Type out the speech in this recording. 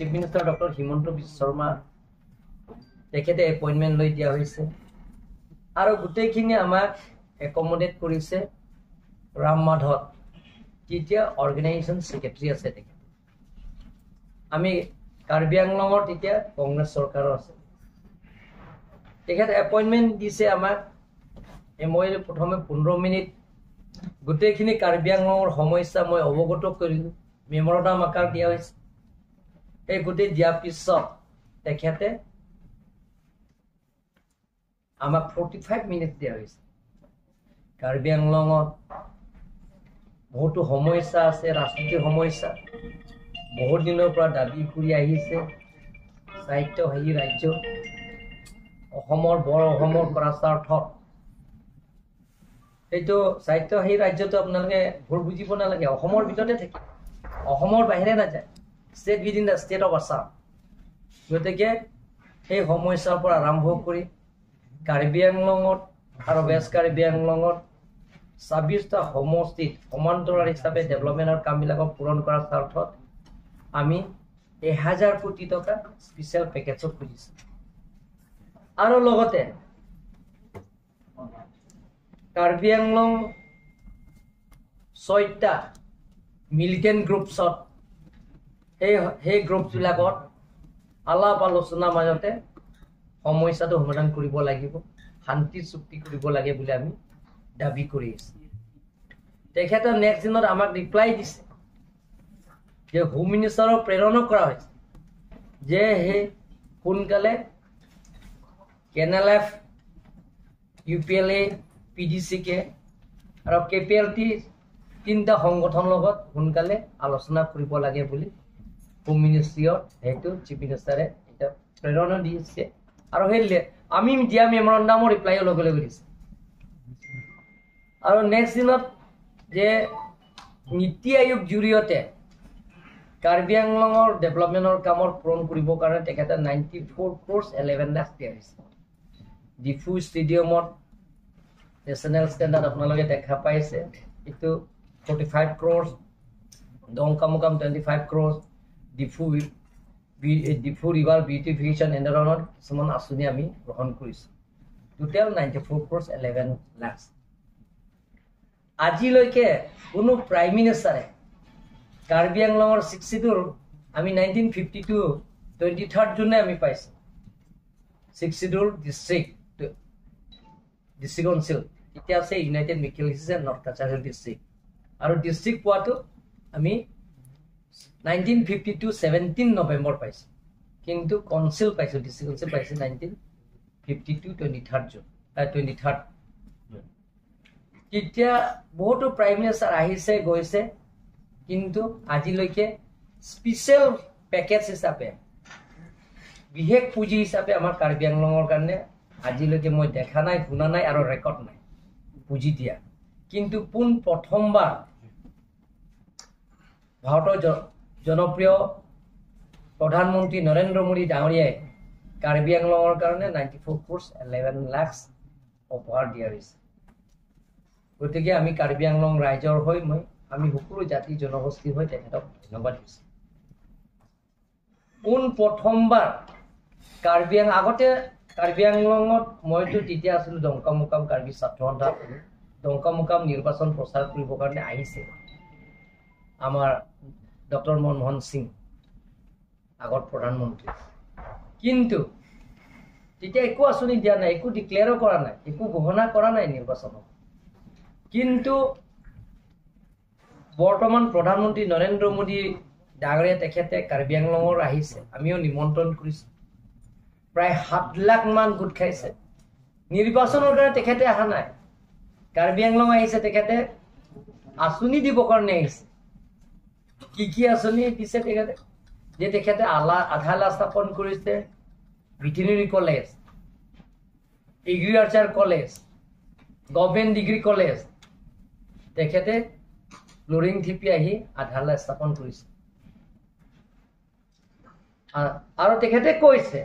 Chief minister doctor Himanta Biswa Sarma তেখেতে appointment লৈ দিয়া হৈছে আৰু গোটেইখিনি আমাক একমডেট কৰিছে ৰাম মাধৱ, তেতিয়া অৰ্গেনাইজেশ্যন ছেক্ৰেটাৰী আছে তেখেতে। আমি কাৰ্বি আংলঙৰ তেতিয়া কংগ্ৰেছ চৰকাৰৰ আছে, তেখেত এপইণ্টমেণ্ট দিছে আমাক। মই প্ৰথমে 15 মিনিট গোটেইখিনি কাৰ্বি আংলঙৰ সমস্যা মই অৱগত কৰিলোঁ, মেমৰেণ্ডাম আকাৰ দিয়া হৈছে। এই গোটেই দিয়াৰ পিছত তেখেতে আমাক 45 মিনিট দিয়া হৈছে। কাৰ্বি আংলঙত বহুতো সমস্যা আছে, ৰাজনৈতিক সমস্যা বহুত দিনৰ পৰা দাবী কৰি আহিছে। স্বায়ত্তশাসী ৰাজ্য অসমৰ বৰ অসমৰ কৰা স্বাৰ্থত সেইটো স্বায়ত্তশাসী ৰাজ্যটো আপোনালোকে ভুল বুজিব নালাগে, অসমৰ ভিতৰতে থাকে, অসমৰ বাহিৰে নাযায়, state within the state of Assam. গতিকে সেই সমস্যাৰ পৰা আৰম্ভ কৰি কাৰ্বি আংলঙত আৰু ৱেষ্ট কাৰ্বি আংলঙত 26টা সমষ্টিত সমান্তৰাল হিচাপে ডেভেলপমেণ্টৰ কামবিলাকক পূৰণ কৰাৰ স্বাৰ্থত আমি 1000 কোটি টকা স্পেচিয়েল পেকেজত খুজিছোঁ। আৰু লগতে কাৰ্বি আংলং 6টা মিলিটেণ্ট গ্ৰুপছত সেই গ্ৰুপবিলাকত আলাপ আলোচনাৰ মাজতে সমস্যাটো সমাধান কৰিব লাগিব, শান্তি চুক্তি কৰিব লাগে বুলি আমি দাবী কৰি আছোঁ। তেখেতে নেক্সট দিনত আমাক ৰিপ্লাই দিছে যে হোম মিনিষ্টাৰক প্ৰেৰণো কৰা হৈছে যে সেই সোনকালে কেএনএলএফ, ইউপিএলএ, পিডিচিকে আৰু কেপিএলটি 3টা সংগঠনৰ লগত সোনকালে আলোচনা কৰিব লাগে বুলি হোম মিনিষ্ট্ৰীত সেইটো চিফ মিনিষ্টাৰে এতিয়া প্ৰেৰণা দিছে। আৰু সেই আমি দিয়া মেমৰেণ্ডামৰ ৰিপ্লাইও লগে লগে দিছে। আৰু নেক্সট দিনত যে নীতি আয়োগ জৰিয়তে কাৰ্বি আংলঙৰ ডেভেলপমেণ্টৰ কামৰ পূৰণ কৰিবৰ কাৰণে তেখেতে 94 crores 11 lakh দিয়া হৈছে। ডিফু ষ্টেডিয়ামত নেশ্যনেল ষ্টেণ্ডাৰ্ড আপোনালোকে দেখা পাইছে, এইটো 45 crores, Dongkamukam 25 crores, Diphu river beautification এনেধৰণৰ কিছুমান আঁচনি আমি গ্ৰহণ কৰিছোঁ। Total 94 crores 11 lakh। আজিলৈকে কোনো প্ৰাইম মিনিষ্টাৰে কাৰ্বি আংলঙৰ 62 আমি 1952 23 জুনে আমি পাইছোঁ 62 ডিষ্ট্ৰিক্ট কাউন্সিল, এতিয়া আছে United Mikir Hills and North Cachar Hill district. আৰু ডিষ্ট্ৰিক্ট পোৱাটো আমি 1952 17 নৱেম্বৰ পাইছোঁ, কিন্তু কাউন্সিল পাইছোঁ, ডিষ্ট্ৰিক্ট কাউন্সিল পাইছোঁ 1952 23 জুন 23 জুন। তেতিয়া বহুতো প্ৰাইম মিনিষ্টাৰ আহিছে গৈছে, কিন্তু আজিলৈকে স্পেচিয়েল পেকেজ হিচাপে বিশেষ পুঁজি হিচাপে আমাৰ কাৰ্বি আংলঙৰ কাৰণে আজিলৈকে মই দেখা নাই, শুনা নাই আৰু ৰেকৰ্ড নাই পুঁজি দিয়া। কিন্তু পোন প্ৰথমবাৰ ভাৰতৰ জনপ্ৰিয় প্ৰধানমন্ত্ৰী নৰেন্দ্ৰ মোদী ডাঙৰীয়াই কাৰ্বি আংলঙৰ কাৰণে 94 crores 11 lakh উপহাৰ দিয়া হৈছে। গতিকে আমি কাৰ্বি আংলং ৰাইজৰ হৈ আমি সকলো জাতি জনগোষ্ঠীৰ হৈ তেখেতক ধন্যবাদ দিছোঁ। পোন প্ৰথমবাৰ কাৰ্বি আং আগতে কাৰ্বি আংলঙত মইতো তেতিয়া আছিলোঁ ডংকামুকাম কাৰ্বি ছাত্ৰ সন্থা, ডংকামুকাম নিৰ্বাচন প্ৰচাৰ কৰিবৰ কাৰণে আহিছে আমাৰ ডক্টৰ মনমোহন সিং আগত প্ৰধানমন্ত্ৰী, কিন্তু তেতিয়া একো আঁচনি দিয়া নাই, একো ডিক্লেয়াৰো কৰা নাই, একো ঘোষণা কৰা নাই নিৰ্বাচনত। কিন্তু বৰ্তমান প্ৰধানমন্ত্ৰী নৰেন্দ্ৰ মোদী ডাঙৰীয়া তেখেতে কাৰ্বি আংলঙৰ আহিছে, আমিও নিমন্ত্ৰণ কৰিছোঁ, প্ৰায় 7 লাখ মান গোট খাইছে। নিৰ্বাচনৰ কাৰণে তেখেতে অহা নাই, কাৰ্বি আংলং আহিছে তেখেতে আঁচনি দিবৰ কাৰণে আহিছে। কি কি আঁচনি দিছে তেখেতে, যে তেখেতে আধাৰশিলা স্থাপন কৰিছে veterinary college, agriculture college, government degree college, তেখেতে লৰিং থিপি আহি আধাৰশিলা স্থাপন কৰিছে। আৰু তেখেতে কৈছে